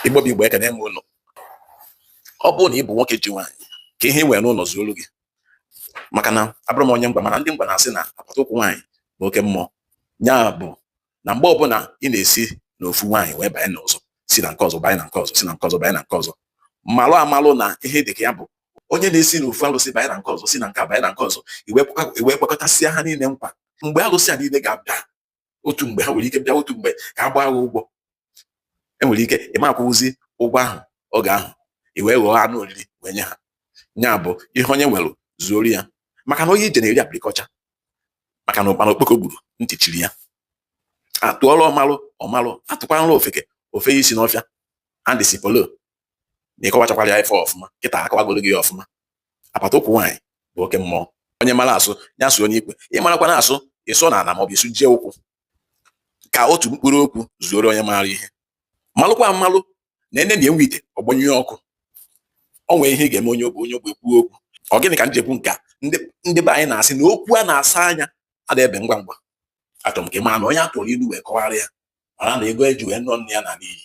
Igbo bụ Igbo, ekene m ụnụ. Ọ bụrụ na ị bụ nwoke ji nwaanyị, ka ihe ị nwere n'ụlọ zuolu gị, maka na abụrụ m onye Ngwa, mana ndị Ngwa na-asị na apata ụkwụ nwaanyị bụ oke mmụọ. Ya bụ na mgbe ọbụla ị na-esi n'ofu nwaanyị wee banye n'ọzọ, si na nke ọzọ banye na nke ọzọ, si na nke ọzọ banye na nke ọzọ, malụ amalụ na ihe dị ka ya bụ onye na-esi n'ofu alụsị banye na nke ọzọ, si na nke a banye na nke ọzọ, i wee kwekọtasịa ha niile nkwa. Mgbe alụsị a niile ga-abịa otu mgbe, ha nwere ike bịa otu mgbe ka a gbaa ha ụgwọ. Enwere ike ị ma akwụzi ụgwọ ahụ oge ahụ, i wee ghọọ anụ oriri wee nye ha. Ya bụ ihe onye nwere zuoro ya, maka na onye ije na-eri apịrịkọcha, maka na ụkpana okpoko gburu ntị chiri ya. Atụọla ọmalụ ọmalụ, atụkwara ofeke ofe isi n'ọfịa. Andy Sipolo na ịkọwachakwara ya ife ọfụma kịta, akọwagoro gị ya ọfụma. Apata ụkwụ nwaanyị bụ oke mmụọ. Onye mara asụ ya sụọ n'ikwe, ị marakwa na asụ ịsụ na ala maọbụ ịsụ jie ụkwụ, ka otu mkpụrụ okwu zuoro onye maara ihe. Malụkwa amalụ na ene na enwe ite ọgbanyụ ọkụ. O nwere ihe ị ga-eme onye ogbe, onye ogbe kwuo okwu. Ọ gịnị ka m ji ekwu nke a? Ndị be anyị na-asị na okwu a na-asa anya ada ebe ngwa ngwa. Achọrọ m ka ị mara na onye a tụrụ ilu wee kọwara ya mara na ego eji wee nụọ nne ya na n'iyi.